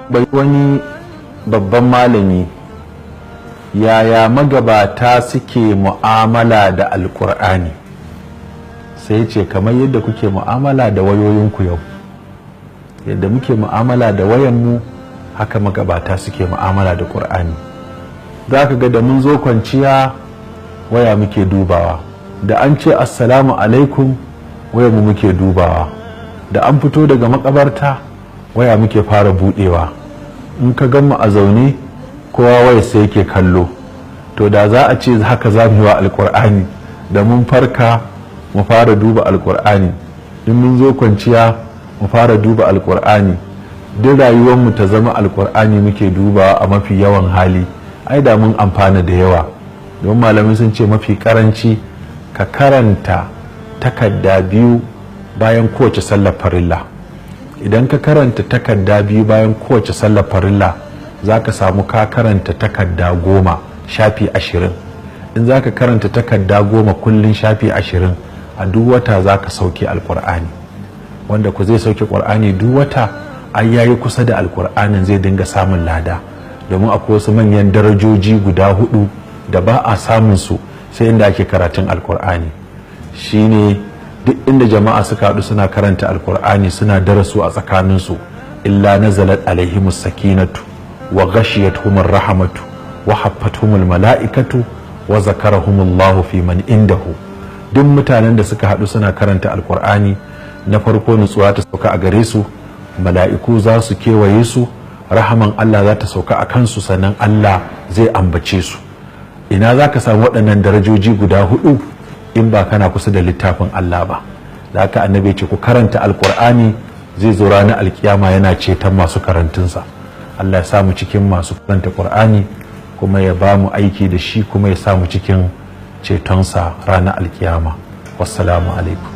Bai wani babban malami, yaya magabata suke mu'amala da Alkur'ani? Sai ce, kamar yadda kuke mu'amala da wayoyinku yau. Yadda muke mu'amala da wayanmu, haka magabata suke mu'amala da Ƙur'ani. Za ka ga da mun zo kwanciya, waya muke dubawa. Da an ce "Assalamu alaikum", wayarmu muke dubawa. Da an fito daga makabarta, waya muke fara budewa. In ka gan mu a zaune, kowa waya sai yake kallo. To, da za a ce haka za mu yi wa Alkur'ani, da mun farka mu fara duba Alkur'ani, in mun zo kwanciya mu fara duba Alkur'ani, duk rayuwarmu ta zama Alkur'ani muke dubawa a mafi yawan hali, ai da mun amfana da yawa. Don malamai sun ce mafi karanci ka karanta takarda 2 bayan kowace sallar farilla. Idan ka karanta takarda 2 bayan kowace sallar farilla, za ka samu ka karanta takarda 10, shafi 20. In za ka karanta takarda 10 kullum, shafi 20, a duk wata za ka sauke Alkur'ani. Wanda ku zai sauke Ƙur'ani duk wata, ai yayi kusa da Alkur'anin, zai dinga samun lada, domin akwai wasu manyan darajoji guda hudu da ba a samun su sai inda ake karatun Alkur'ani. Shine duk inda jama'a suka haɗu suna karanta Alkur'ani, suna darasu a tsakaninsu, illa nazalat alaihimus sakinatu wa ghashiyatuhumur rahmatu wa haffatuhumul mala'ikatu wa zakarahumullahu fi man indahu. Duk mutanen da suka haɗu suna karanta Alkur'ani, na farko nutsuwa ta sauka a gare su, mala'iku za su kewaye su, rahaman Allah za ta sauka a kansu, sannan Allah zai ambace su. Ina za ka samu waɗannan darajoji guda hudu in ba kana kusa da littafin Allah ba? Da haka Annabi ce ku karanta Alkur'ani, zai zo ranar Alkiyama yana ceton masu karantunsa. Allah ya samu cikin masu karanta Qur'ani, kuma ya ba mu aiki da shi, kuma ya samu cikin cetonsa ranar Alkiyama. Wassalamu alaikum.